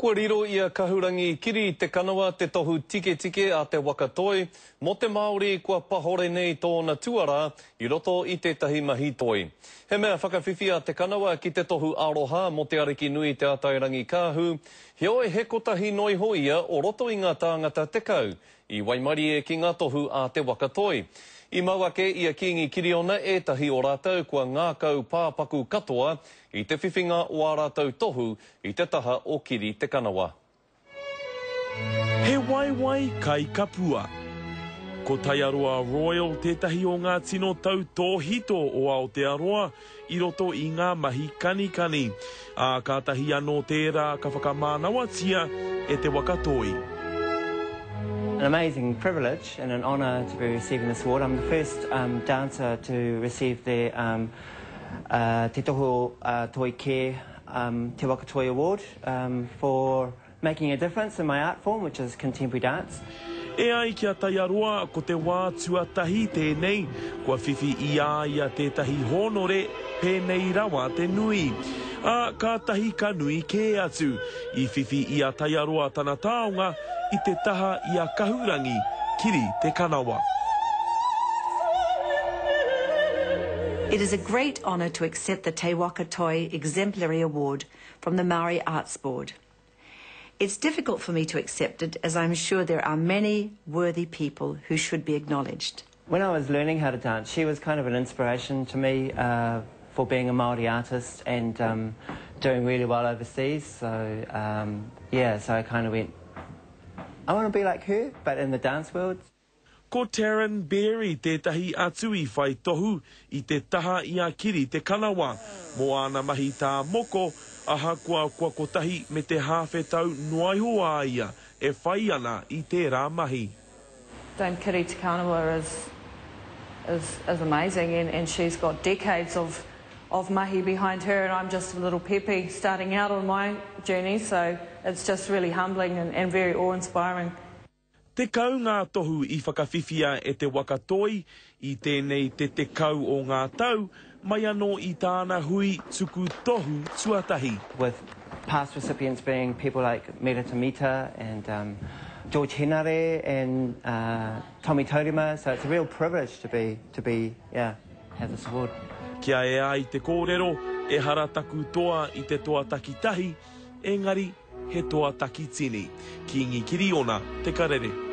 Kua riro i a Kahurangi Kiri Te Kanawa te tohu tiketike a Te Waka Toi mō te Māori kua pahore nei tōna tuarā i roto i tētahi mahi toi. He mea whakawhiwhi a Te Kanawa ki te tohu aroha mō Te Arikinui Te Atairangikaahu, heoi he kotahi noiho ia o roto i ngā tāngata 10 I waimarie ki ngā tohu a Te Waka Toi. I mau ake i a Kīngi Kiriona ētahi o rātou kua ngākau pāpaku katoa i te whiwhinga o ā rātou tohu i te taha o Kiri Te Kanawa. He waewae kai kapua. Ko Taiaroa Royal tētahi o ngā tino tautōhito o Aotearoa i roto i ngā mahi kanikani, ā, kātahi anō tērā ka whakamānawatia e te waka toi. An amazing privilege and an honour to be receiving this award. I'm the first um, dancer to receive the um, uh, Te Tohu uh, Toi Kē um, Te Waka Toi Award um, for Making a difference in my art form, which is contemporary dance. E ai ki a Taiaroa, ko te wā tuatahi tēnei kua whiwhi i a ia tētahi hōnore pēnei rawa te nui. Ā, kātahi ka nui kē atu. I whiwhi i a Taiaroa tana taonga i te taha i a Kahurangi, Kiri Te Kanawa. It is a great honour to accept the Te Waka Toi Exemplary Award from the Māori Arts Board. It's difficult for me to accept it as I'm sure there are many worthy people who should be acknowledged. When I was learning how to dance, she was kind of an inspiration to me uh, for being a Māori artist and um, doing really well overseas. So, um, yeah, so I kind of went, I want to be like her, but in the dance world. Ko Taryn Beery tētahi atu i whai tohu i te taha i a Kiri Te Kanawa mō āna mahi tā moko, ahakoa kua kotahi me te hāwhe tau noa iho a ia e whai ana i tērā mahi. Dame Kiri Te Kanawa is is is amazing and and she's got decades of of mahi behind her and I'm just a little pepe starting out on my journey so it's just really humbling and and very awe inspiring. 10 ngā tohu i whakawhiwhia e Te Waka Toi i tēnei te 10 o ngā tau, mai anō i tāna hui tuku tohu tuatahi. With past recipients being people like Merata Mita and um, George Henare and uh, Tommy Taurima, so it's a real privilege to be, to be, yeah, have this award. Kia ea ai te kōrero, ehara taku toa i te toa takitahi, engari He toa takitini. Kingi Kiriona te karere.